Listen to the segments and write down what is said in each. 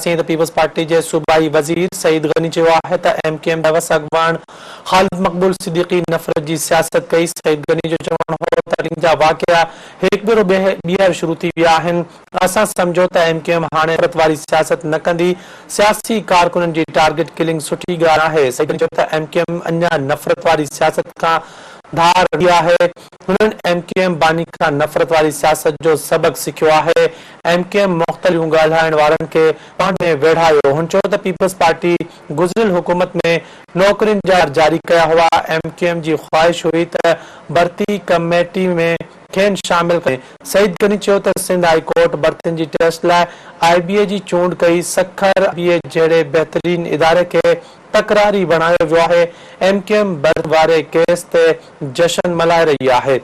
ڪنداسين ته peoples party جي صوبائي وزير سعيد غني چيو آهي ته ايم ڪيو ايم بيوس اڳواڻ خالد مقبول صديقي نفرت جي سياست ڪئي. سعيد غني جو چوڻ هو ته ٽارگيٽ ڪلنگ جا واقعا هڪ ڀيرو ٻيهر شروع ٿي ويا آهن، اسان سمجهيو ته ايم ڪيو ايم هاڻي نفرت واري سياست نه ڪندي، سياسي ڪارڪنن جي ٽارگيٽ ڪلنگ سٺي ڳالهه ناهي. سعيد غني چيو ته ايم ڪيو ايم اڃا نفرت واري سياست کان ڌار نه ٿي آهي، هنن ايم ڪيو ايم باني کان نفرت واري سياست جو سبق سکيو آهي، ايم ڪيو ايم مختلف ٻوليون ڳالهائڻ وارن کي پاڻ ۾ ويڙهايو. هن چيو ته پيپلز پارٽي گذريل حڪومت ۾ نوڪرين جا جاري ڪيا هئا، ايم ڪيو ايم جي خواهش هئي ته ڀرتي ڪميٽي ۾ کين شامل ڪيو وڃي. سعيد غني چيو ته سنڌ هائي ڪورٽ ڀرتين جي ٽيسٽ لاء آء بي اي جي چونڊ ڪئي، سکر آء بي اي جهڙي بهترين اداري کي تڪراري بڻايو ويو آهي، ايم ڪيو ايم ڀرتين واري ڪيس تي جشن ملهائي رهي آهي.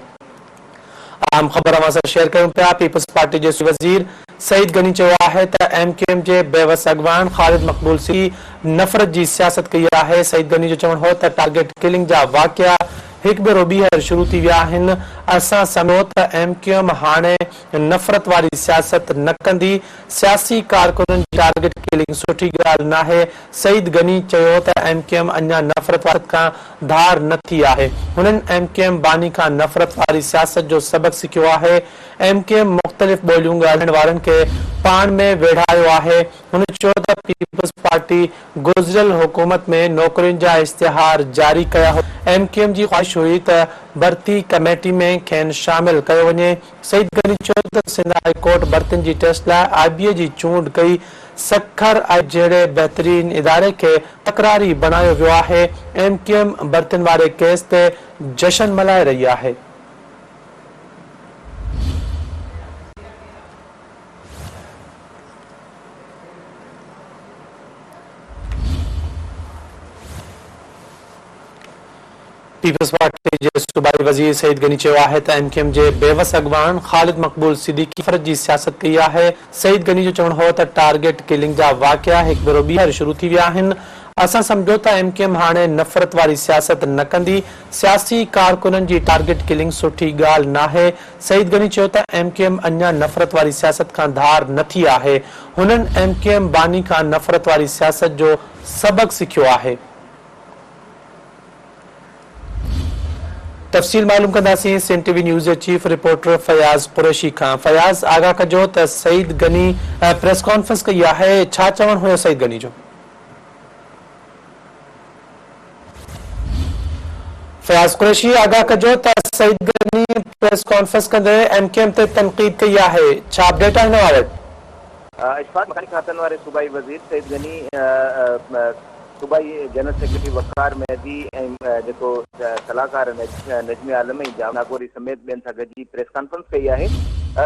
اهم خبر اوهان سان شيئر ڪيون پيا، پيپلز پارٽي جي صوبائي وزير سعيد غني چيو آهي ته ايم ڪيو ايم جي بيوس اڳواڻ خالد مقبول صديقي نفرت جي سياست ڪئي آهي، سعيد غني جو چوڻ هو ته ٽارگيٽ ڪلنگ جا واقعا هڪ ڀيرو ٻيهر شروع ٿي ويا آهن، اسان سمجهيو ته ايم ڪيو ايم هاڻي نفرت واري سياست نه ڪندي، سياسي ڪارڪنن جي ٽارگيٽ ڪلنگ سٺي ڳالهه ناهي، سعيد غني چيو ته ايم ڪيو ايم اڃا نفرت واري سياست کان ڌار نه ٿي آهي، هنن ايم ڪيو ايم باني کان نفرت واري سياست جو سبق سکيو آهي، ايم ڪيو ايم مختلف ٻوليون ڳالهائڻ وارن کي پاڻ ۾ ويڙهايو آهي، هن چيو ته پيپلز پارٽي گذريل حڪومت ۾ نوڪرين جا اشتهار جاري ڪيا هئا، ايم ڪيو ايم جي خواهش هئي ته ڀرتي ڪميٽي ۾ کين شامل ڪيو وڃي، سعيد غني چيو ته سنڌ هائي ڪورٽ ڀرتين جي ٽيسٽ لاء آء بي اي جي چونڊ ڪئي، سکر آء بي اي جهڙي بهترين اداري کي تڪراري بڻايو ويو آهي، ايم ڪيو ايم ڀرتين واري ڪيس تي جشن ملهائي رهي آهي. پيپلز پارٽي جي صوبائي وزير سعيد غني چيو آهي ته ايم ڪيو ايم جي بيوس اڳواڻ خالد مقبول صديقي نفرت جي سياست ڪئي آهي. سعيد غني جو چوڻ هو ته ٽارگيٽ ڪلنگ جا واقعا هڪ ڀيرو ٻيهر شروع ٿي ويا آهن، اسان سمجهو ته ايم ڪيو ايم هاڻي نفرت واري سياست نه ڪندي، سياسي ڪارڪنن جي ٽارگيٽ ڪلنگ سٺي ڳالهه ناهي. سعيد غني چيو ته ايم ڪيو ايم اڃا نفرت واري سياست کان ڌار نه ٿي آهي، هنن ايم ڪيو ايم باني کان نفرت واري سياست جو سبق سکيو آهي. تفصيل معلوم ڪنداسين سنڌ ٽي وي نيوز جي چيف رپورٽر فياض قريشي کان. فياض آگاهه ڪجو ته سعيد غني پريس ڪانفرنس ڪئي آهي ڇا چوڻ هيو سعيد غني جو؟ فياض قريشي آگاهه ڪجو ته سعيد غني پريس ڪانفرنس ڪندي ايم ڪيو ايم تي تنقيد ڪئي آهي ڇا اپڊيٽ آهي نوان وٽ؟ اشفاق مڪاني کاتن واري صوبائي وزير سعيد غني، صوبائي جنرل سيڪريٽري وقار مهدي ۽ جيڪو صلاحڪار نجمي عالم ۽ جام ناگوري سميت ٻين سان گڏجي پريس ڪانفرنس ڪئي آهي.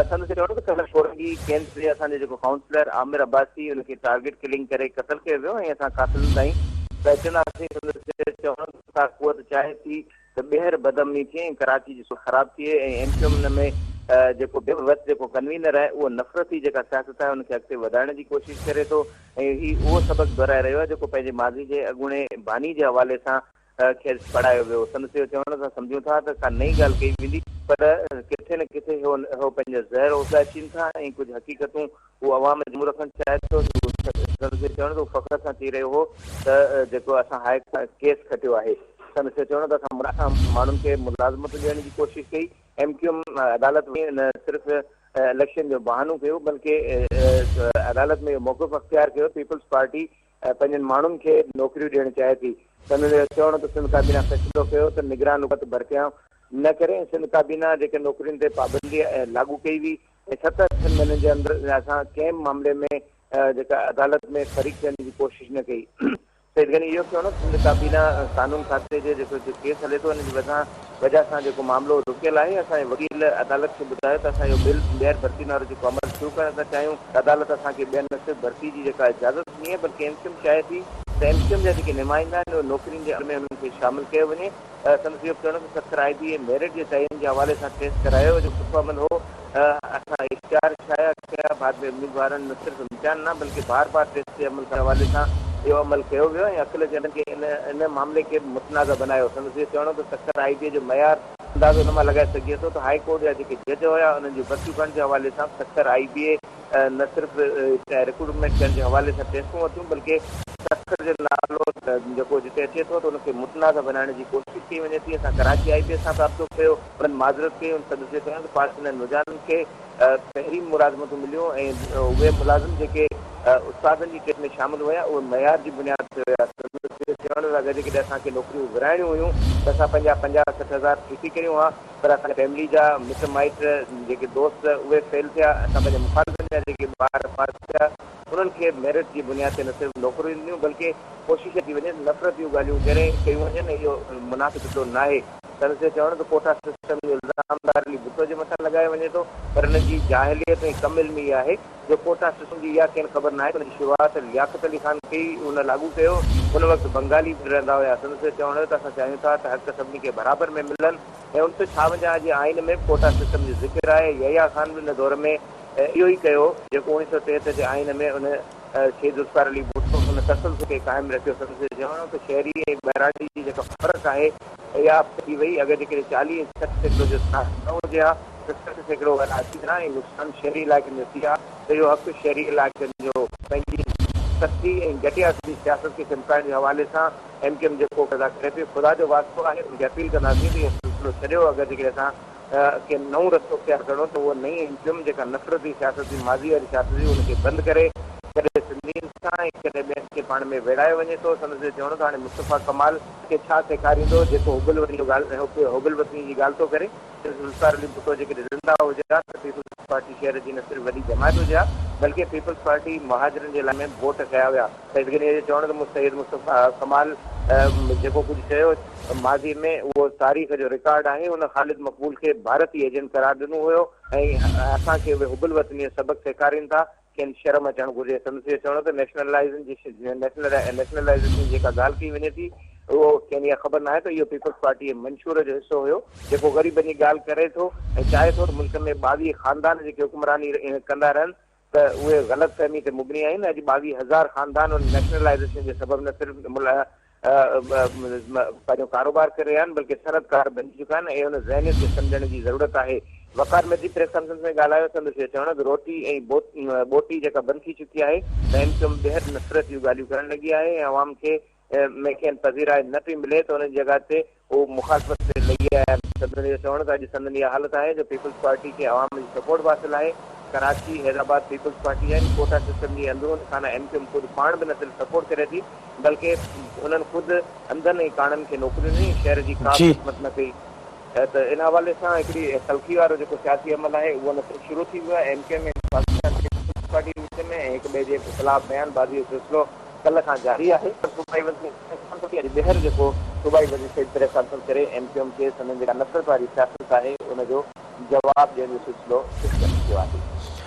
سندس چوڻ هو ته ڪلهه ڪورنگي ڪيمپ تي اسان جو جيڪو ڪائونسلر عامر عباسي ان کي ٽارگيٽ ڪلنگ ڪري قتل ڪيو ويو ۽ اسان قاتلن تائين پهچنداسين. سندس چوڻ هو ته ڪا قوت چاهي ٿي ته ٻيهر بدامني ٿئي ۽ ڪراچي جي صورت خراب ٿئي ۽ ايم ڪيو ايم ۾ جيڪو بي وس جيڪو ڪنوينر آهي اهو نفرتي جيڪا سياست آهي ان کي اڳتي وڌائڻ جي ڪوشش ڪري ٿو ۽ هي اهو سبق دهرائي رهيو آهي جيڪو پنهنجي ماضي جي اڳوڻي باني جي حوالي سان کيس پڙهايو ويو. سندس اهو چوڻ اسان سمجهون ٿا ته ڪا نئين ڳالهه ڪئي ويندي پر ڪٿي نه ڪٿي هو پنهنجا زهر اوتائي اچين ٿا ۽ ڪجهه حقيقتون هو عوام جي منهن رکڻ چاهي ٿو. سندس اهو چوڻ ته هو فخر سان چئي رهيو هو ته جيڪو اسان هاء ڪورٽ ڪيس کٽيو آهي. سندس اهو چوڻ ته اسان ماڻهن کي ملازمتون ڏيڻ جي ڪوشش ڪئي، ايم ڪيو ايم عدالت ۾ نه صرف اليڪشن جو بهانو ڪيو بلڪه عدالت ۾ اهو موقف اختيار ڪيو پيپلز پارٽي پنهنجن ماڻهن کي نوڪريون ڏيڻ چاهي ٿي. سندس اهو چوڻ ته سنڌ ڪابينا فيصلو ڪيو ته نگران حڪومت ڀرتيان نه ڪري ۽ سنڌ ڪابينا جيڪي نوڪرين تي پابندي لاڳو ڪئي هئي ۽ ست اٺن مهينن جي اندر اسان ڪنهن به معاملي ۾ جيڪا عدالت ۾ فريق ٿيڻ جي ڪوشش نه ڪئي. سيد غني اهو چوڻ هو ته سنڌ ڪابينا قانون کاتي جي جيڪو ڪيس هلي ٿو ان جي وجهه سان جيڪو معاملو رڪيل آهي اسان جي وڪيل عدالت کي ٻڌايو ته اسان اهو بل ٻيهر ڀرتي وارو جيڪو عمل شروع ڪرڻ ٿا چاهيون ته عدالت اسان کي ٻيهر نه صرف ڀرتي جي جيڪا اجازت ڏني آهي بلڪه ايم ڪيو ايم چاهي ٿي ته ايم ڪيو ايم جا جيڪي نمائندا آهن اهي نوڪرين جي عمل ۾ انهن کي شامل ڪيو وڃي. سندس اهو به چوڻ هو ته سکر آء بي اي ميرٽ جي تعين جي حوالي سان ٽيسٽ ڪرايو جو سٺو عمل هو، اسان اشتهار شايع ڪيا، بعد ۾ اميدوارن نه صرف امتحان نه بلڪه بار بار ٽيسٽ تي عمل ڪرڻ حوالي سان اهو عمل ڪيو ويو ۽ عقل جي انڌن کي ان معاملي کي به متنازع بنايو. سندس اهو چوڻ هو ته سکر آء بي اي جو معيار اندازو ان مان لڳائي سگهجي ٿو ته هاء ڪورٽ جا جيڪي جج هيا انهن جون ڀرتيون ڪرڻ جي حوالي سان به سکر آء بي اي نه صرف ريڪروٽمينٽ ڪرڻ جي حوالي سان ٽيسٽون ورتيون بلڪه سکر جو نالو جيڪو جتي اچي ٿو ته ان کي متنازع بنائڻ جي ڪوشش ڪئي وڃي ٿي. اسان ڪراچي آء بي ايس سان به رابطو ڪيو، انهن معذرت ڪئي. ان سندس جو چوڻ هو ته پاس ٿيندڙ نوجوانن کي پهرين ملازمتون مليون ۽ اهي ملازم جيڪي استادن جي ٽيسٽ ۾ شامل هيا اهي معيار جي بنياد تي هيا. سندس جو چوڻ هو ته اگر جيڪڏهن اسان کي نوڪريون ورهائڻيون هيون ته اسان پنهنجا 50 60 هزار ٺيڪي ڪريون ها پر اسان جا فيملي جا مٽ مائٽ جيڪي دوست اهي فيل ٿيا، اسان پنهنجي مخالفن جا جيڪي ٻار پاس ٿيا انهن کي ميرٽ جي بنياد تي نه صرف نوڪريون ڏنيون بلڪه ڪوشش ڪئي وڃي ته نفرت جون ڳالهيون ڪري ڪيون وڃن ۽ اهو مناسب فيصلو ناهي. سندس جو چوڻ هو ته ڪوٽا سسٽم جو الزام طاهر علي ڀٽو جي مٿان لڳايو وڃي ٿو پر هن جي جاهليت ۽ ڪم علمي آهي جو ڪوٽا سسٽم جي اها کين خبر ناهي ته ان جي شروعات لياقت علي خان ڪئي ان لاڳو ڪيو ان وقت بنگالي به رهندا هيا سندس جو چوڻ هو ته اسان چاهيون ٿا ته حق سڀني کي برابر ۾ ملن ۽ 1956 جي آئين ۾ به ڪوٽا سسٽم جو ذڪر آهي يحيٰ خان به ان دور ۾ اهو ئي ڪيو جيڪو 1973 جي آئين ۾ ان شهيد ذوالفقار علي ڀٽو ان تسلسل کي قائم رکيو. سندس چوڻ هو ته شهري ۽ ٻهراڙي جي جيڪا فرق آهي اها ٿي وئي، اگر جيڪڏهن 40 ۽ 60% جو تناسب نه هجي ها ته 60% وارا اچي وڃن ها ۽ نقصان شهري علائقن جو ٿئي ها ته اهو حق شهري علائقن جو هو. پنهنجي سستي ۽ گهٽيا قسم جي سياست کي چمڪائڻ جي حوالي سان ايم ڪيو ايم جيڪو ادا ڪري پئي خدا جو واسطو آهي ان کي اپيل ڪنداسين ته اهو سلسلو ڇڏيو اگر جيڪڏهن اسان کي نئون رستو اختيار ڪرڻو ته اها نئين ايم ڪيو ايم جيڪا نفرتي سياست هئي ماضي واري سياست هئي ان کي بند ڪري ڪڏهن سنڌين سان ۽ ڪڏهن ٻين کي پاڻ ۾ ويڙهايو وڃي ٿو. سندس اهو چوڻ هو ته هاڻي مصطفيٰ ڪمال کي ڇا سيکاريندو جيڪو حب الوطني جو ڳالهه حب الوطني جي ڳالهه ٿو ڪري. ذوالفقار علي ڀٽو جيڪڏهن زنده هجي ها ته پيپلز پارٽي شهر جي نه صرف وڏي جماعت هجي ها بلڪه پيپلز پارٽي مهاجرن جي لاء ۾ به ووٽ ڪيا ويا. سيد غني جو چوڻ هو ته مون سيد مصطفيٰ ڪمال جيڪو ڪجهه چيو ماضي ۾ اهو تاريخ جو رڪارڊ آهي، هن خالد مقبول کي ڀارتي ايجنٽ قرار ڏنو هيو ۽ اسان کي اهي حب الوطني جو سبق سيکارين ٿا، کين شرم اچڻ گهرجي. سندس اهو چوڻ هو ته نيشنلائيزن جي نيشنلائيزيشن جي جيڪا ڳالهه ڪئي وڃي ٿي اهو کين اها خبر ناهي ته اهو پيپلز پارٽي جي منشور جو حصو هيو، جيڪو غريبن جي ڳالهه ڪري ٿو ۽ چاهي ٿو ته ملڪ ۾ 22 خاندان جيڪي حڪمراني ڪندا رهن ته اهي غلط فهمي تي مبني آهن، اڄ 22 هزار خاندان ان نيشنلائيزيشن جي سبب نه صرف پنهنجو ڪاروبار ڪري رهيا آهن بلڪه صنعتڪار بنجي چڪا آهن ۽ ان ذهنيت کي سمجهڻ جي ضرورت آهي. وقار مهدي پريس ڪانفرنس ۾ ڳالهايو، سندس اهو چوڻ هو ته روٽي ۽ ٻوٽي جيڪا بند ٿي چڪي آهي ته ايم ڪيو ايم ٻيهر نفرت جون ڳالهيون ڪرڻ لڳي آهي ۽ عوام کي ۾ کين پذيرائي نه پئي ملي ته ان جي جڳهه تي هو مخالفت تي لڳي آيا آهن. سندن اهو چوڻ ته اڄ سندن اها حالت آهي جو پيپلز پارٽي کي عوام جي سپورٽ به حاصل آهي، ڪراچي، حيدرآباد پيپلز پارٽي جا آهن، ڪوٽا سسٽم جي اندرون خانه ايم ڪيو ايم خود پاڻ به نه صرف سپورٽ ڪري ٿي بلڪه انهن خود انڌن ۽ ڪاڻن کي نوڪريون ڏني ۽ شهر جي ڪا به خدمت نه ڪئي ته ان حوالي سان هڪڙي تلخي وارو جيڪو سياسي عمل آهي اهو نه صرف شروع ٿي ويو آهي M Q M ۽ Pakistan peoples party جي وچ ۾ ۽ هڪ ٻئي جي خلاف بيان بازي جو سلسلو ڪلهه کان جاري آهي. صوبائي وزير پريس ڪانفرنس ڪئي، اڄ ٻيهر جيڪو صوبائي وزير سيد پريس ڪانفرنس ڪري ايم ڪيو ايم کي سندن جيڪا نفرت واري سياست آهي ان جو جواب ڏيڻ جو سلسلو شروع ڪري ڇڏيو آهي.